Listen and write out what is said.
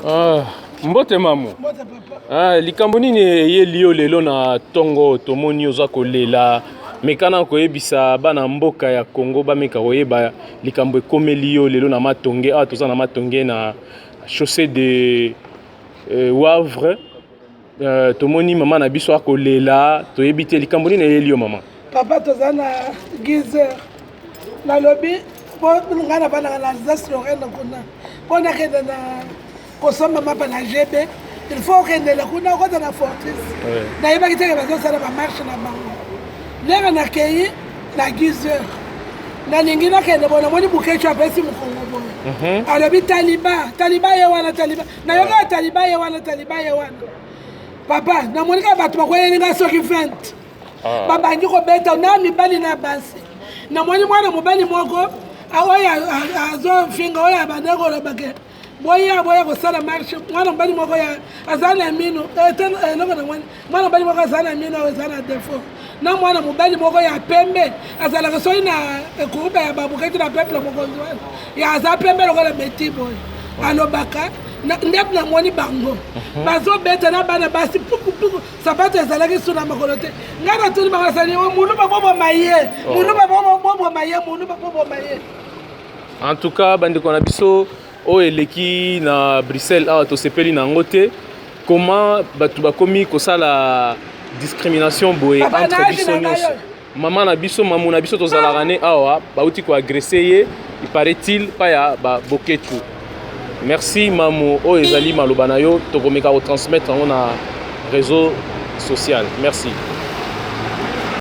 Ah, mbote mamu. Ah, likambo nini eyeli yo lelo na ntongo tomoni oza kolela mekana koyebisa bana mboka ya Congo bameka koyeba likambo ekomeli yo lelo na Matonge. Awa toza na Matonge na chaussée de Wavre. Tomoni mama na biso akolela, toyebi te likambo nini eyeli yo mama. Papa, toza na Gizer. Nalobi mpo ngai navandaka na Alsace Lorraine kuna, mpo nakende na kosomba mapa na GB, il faut okendela kuna, okota na Fortis. Nayebaki teke bazosala bamarche na bango. Ndenge nakei na Gizer, nalingi nakende boye, namoni Bukecu apesi mokongo boye, alobi: "Taliba, taliba ye wana, taliba." Nayoka "taliba ye wana, taliba ye wana". Papa, namoni kaka bato bakweyeli nga soki 20. Babandi kobeta na mibali na basi. Namoni mwana mobali moko oyo azofinga, oyo abandi kolobake: "Boya, boya kosala marche." Mwana mobali moko aza na mino eloko na mwana. Mwana mobali moko aza na mino eza na défaut, na mwana mobali moko ya pembe azalaka soki na groupe ya babuketi na peuple mokonzi wana ya aza pembe lokola beti boye, alobaka. Nde namoni bango bazobeta na bana basi pukupuku, sapato ezalaki su na makolo te. Ngai natuni bango, asali: "Muluba boboma ye, muluba boboma ye, muluba boboma ye." En tout cas, bandeko na biso, oyo eleki na Bruxelles awa, tosepeli na yango te. Comment bato bakomi kosala discrimination boye entre biso nyonso? Mama na biso, mamu na biso, tozalaka ne awa, bauti koagresser ye, il paraît-il pa ya baboketu. Merci mamu, oyo ezali maloba na yo, tokomeka kotransmettre yango na réseau social. Merci.